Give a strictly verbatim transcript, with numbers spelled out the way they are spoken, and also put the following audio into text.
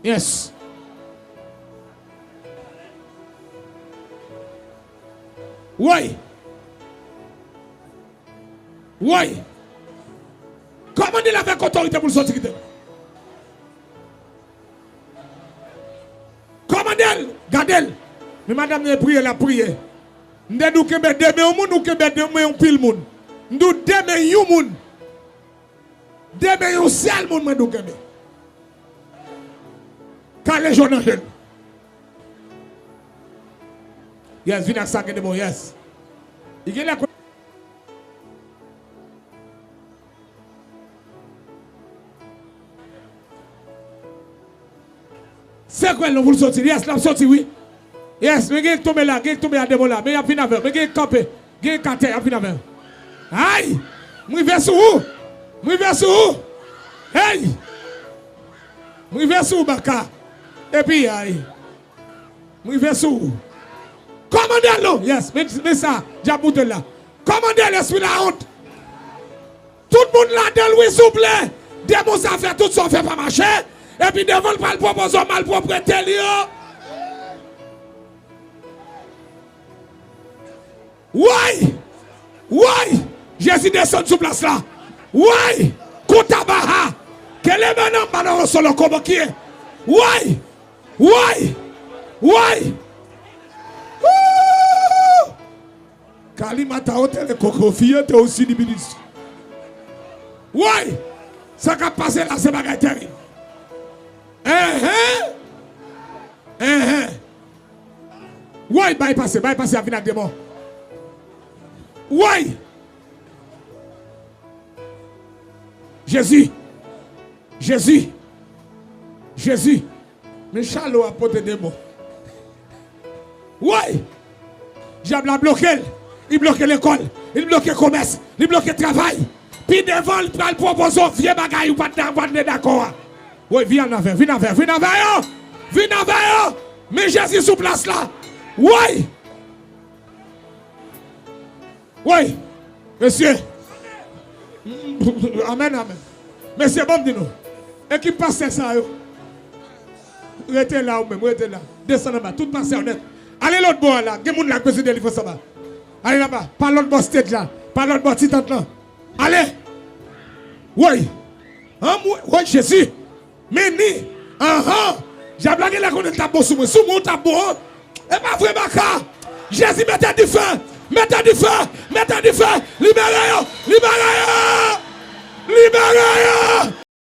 Yes. Woy. Woy. Kòmande l avèk otorite pou l soti kite. Kòmande l, gade l. Men madanm nan priye, l ap priye. M te di w kenbe de men yon moun, ou kenbe de men yon pil moun. M di w de men yon moun. De men yon sèl moun mwen di w kenbe. Kale je w nan je l. Yes, vin ak sa gen de bon, yes. Li gen lè kwe- Sekwè l non pou l soti. Yes, l ap soti, wi. Yes, men gen k tonbe la, gen k tonbe a de bò la. Men y ap vin avè w. Men gen k kanpe. Gen k atè, y ap vin avè w. Ay! M rive sou ou! M rive sou ou! Hey! M rive sou ou, baka. Epi, ay! M rive sou ou. Kòmande l non! Yes, men, men sa, dyab moute l la. Kòmande l, lespri lawont! Tout moun ladan l, wi, souple. Demon sa fè tout sa w fè pa mache. Epi devan l pral pwopoze w malpwoprete li yo. Woy! Woy! Jezi desann sou plas la. Woy! Koutabaha! Kelemanamba nan solo kobo kiye. Woy! Woy! Woy! Woo! Kalimata otele koko fiyete osi dibilis. Woy! Sa k ap pase la se bagay terib. Enhen! Enhen! Woy, bay pase, bay pase, ap vin ak demon. Woy! Jezi! Jezi! Jezi! Men chalo ap pote demon. Woy! Dyab la bloke l. Li bloke lekòl. Li bloke komès. Li bloke travay. Pi devan, li pral pwopoze w vye bagay ou pa t, pa t vle dakò a. Woy, vin avè, vin avè, vin avè yo! Vin avè yo! Men Jezi sou plas la. Woy! Woy! Mesye! Amèn, amèn. Mesye, ban m di nou. Ekip pastè sa yo. Rete la ou menm, rete la. Desann anba. Tout pastè yo nèt. Ale lòt bò a la. Gen moun la k bezwen delivrans anba. Ale laba. Pa lòt bò stage la. Pa lòt bò ti tant lan. Ale! Woy! Anmwe, woy, Jezi! Men ni! Anhan! Dyab la genlè konnen l t ap bon sou mwen. Sou mwen, ou t ap bon, an? E pa vre, baka! Jezi, mete dife! Mete dife! Mete dife! Libere yo! Libere yo! Libere yo!